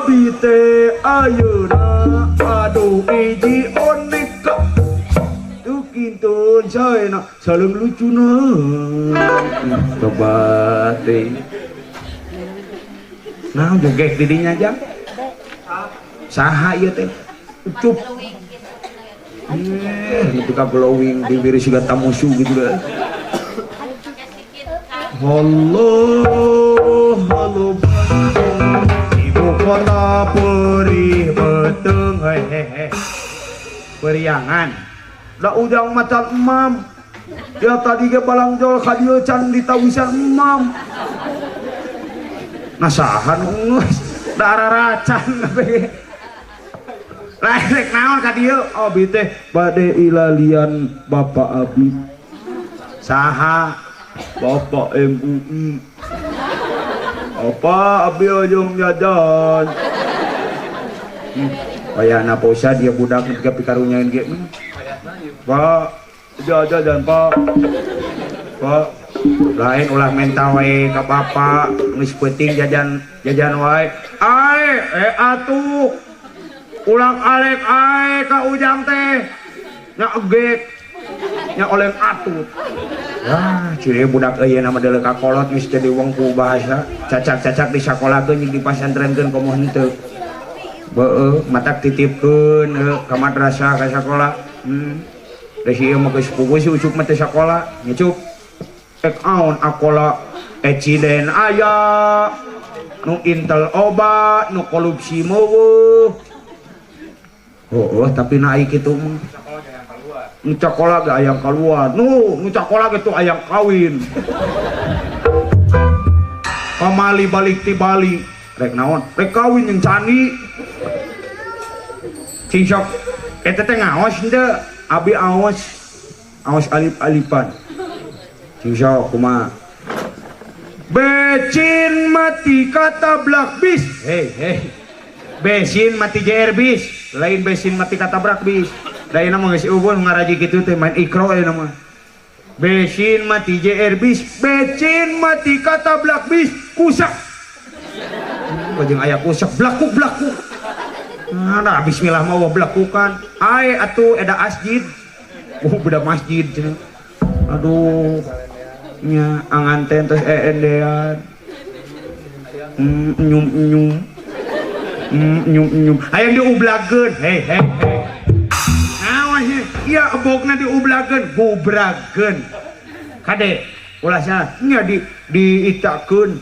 Abi teh ayeuna aduh hiji boneka. Tuh kintun saena sareng lucuna. Coba teh. Nah, jogek didinya aja. Saha ieu teh? Ucup. Nepi ka glowing bibir siga tamusu gitu dah. Allah, halo Bandung, ibu kota perih beteng hehehe. Periangan. Da ujang macan emam. Ya tadi ge balangjol ka dieu can ditawisan emam. Nah saha nu geus da araracan kabeh. Lain rek naon ka dieu? Abi teh bade ilalian Bapak Abi. Saha? Bapak MUI. Apa abi hoyong jajan? Wayahna posa dia budak nepi ka pikarunyaeun ge. Pak, jajan Pak. Pak, lain ulah menta wae ka bapak, geus peuting jajan jajan wae. Ae, atuh. Ulang alek ae ka ujang teh. Nya egek. Nya oleng atut. Wah, ciri budak euy nama deuleu ka kolot geus teu diwengku bahasa. Cacak-cacak di sakolakeun jeung dipasantrenkeun komo henteu. Beueuh, matak titipkeun ka madrasah ka sakola. Da si ieu mah geus puguh si Ucup mah teu sakola, ngecup. Ek aon akola eciden aya, nu intel obat, nu korupsi meuweuh. Oh, tapi na ai kitu mah. Nu cakola ge ayang kaluar. Nu cakola ge tuh ayang kawin. Pamali balik ti Bali. Rek naon? Rek kawin jeung candi. Cing sok eta teh ngaos henteu? Abi aos. Aos alip-alipan. Cing sok kumaha? Becin mati katabrak bis. Hei, hei. Besin mati JR bis. Lain besin mati katabrak bis. Da ieu mah geus ubun ngaraji kitu teh main ikro ieu mah. Besin mati JR bis, becin mati katabrak bis, kusak. Jeung aya kusak blakuk-blakuk. Nah, bismillah mah wah blakukan. Ae atuh eda asjid. Oh, beda masjid cenah. Aduh. Nya anganten terus eendean. Nyum nyum. Nyum nyum. Hayang diublakeun. Hei hei hei. Naon sih? Iya ebogna diublakeun, gubrakeun. Kade ulah salah. Nya di diitakeun.